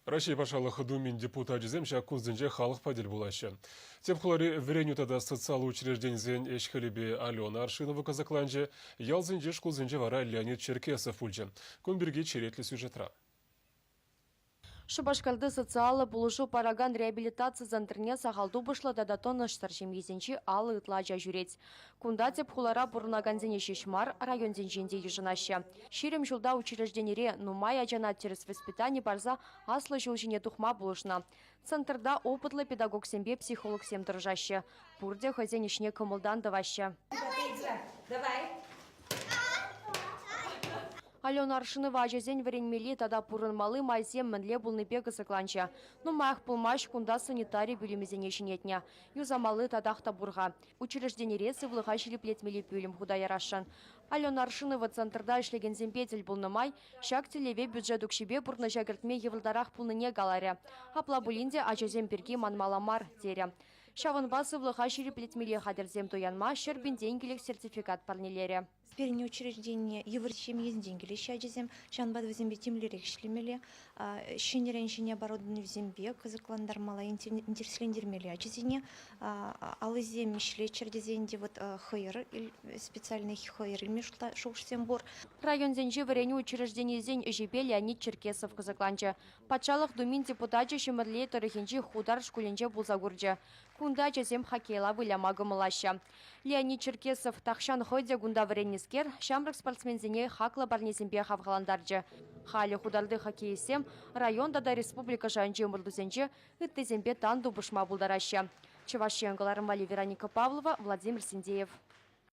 Раҫҫей Патшалӑх Думин депутачӗсем ҫак кунсенче халӑхпа тӗл пулаҫҫӗ. Тӗп хулари вӗренӳ тата социаллӑ учрежденисен ӗҫ-хӗлӗпе Алена Аршинова кӑсӑкланчӗ, ялсенчи шкулсенче вара Леонид Черкесов пулчӗ. Кун пирки черетлӗ сюжетра. Шупашкарти социаллӑ пулӑшу паракан реабилитаци центрне сахал тупӑшлӑ тата тӑнӑҫсӑр ҫемьесенчи 50 ытла ача ҫӳрет. Кунта тӗп хулара пурӑнакансене ҫеҫ мар, районсенчен те йышӑнаҫҫӗ. 20 ҫулта учрежденире нумай ачана тӗрӗс воспитани парса аслӑ ҫул ҫине тухма пулӑшнӑ. Центрта опытлӑ педагогсемпе психологсем тӑрӑшаҫҫӗ. Пурте хӑйсен ӗҫне кӑмӑлтан тӑваҫҫӗ. Давай. Алена Аршинова ачасен вӗренмелли тата пурӑнмалли майсем мӗнле пулнипе кӑсӑкланчӗ. Нумаях пулмасть кунта санитари пӳлӗмӗсене ҫӗнетнӗ. Юсамалли татах та пур-ха. Учрежденире сывлӑха ҫирӗплетмелли пӳлӗм хута ярасшӑн. Алена Аршинова центрта ӗҫлекенсемпе тӗл пулнӑ май ҫак тӗллеве бюджет укҫипе пурнӑҫа кӗртме йывӑртарах пулнине каларӗ. Апла пулин те ачасем пирки манмалла мар, терӗ. Ҫавӑнпа сывлӑха ҫирӗплетмелли хатӗрсем туянма 100 000 тенкӗлӗх сертификат парнелерӗ. Пирӗн учреждение йывӑр ҫемьесенчен килеҫҫӗ ачасем, ҫавӑнпа та вӗсемпе тимлӗрех ӗҫлемелле, ҫӗнӗрен ҫӗнӗ оборудованисемпе кӑсӑклантармалла, интереслентермелле ачасене. Аллисем ӗҫлеччӗр тесе ӗнтӗ вот хӑйӑр, специальный хӑйӑр илме шухӑшсем пур. Районсенчи вӗренӳ учрежденийӗсен ӗҫӗпе Леонид Черкесов кӑсӑкланчӗ. Патшалӑх Думин депутачӗ Ҫӗмӗрле тӑрӑхӗнчи Хутар шкулӗнче пулса курчӗ. Кунта ачасем хоккейла выляма кӑмӑллаҫҫӗ. Леонид Черкесов тахҫан хӑй те кунта вӗреннӗскер, ҫамрӑк спортсменсене хаклӑ парнесемпе хавхалантарчӗ. Халӗ Хутарти хоккеистсем район тата республика шайӗнчи ӑмӑртусенче ыттисемпе тан тупӑшма пултараҫҫӗ. Чӑваш Ен кӑларӑм валли Вероника Павлова, Владимир Синдеев.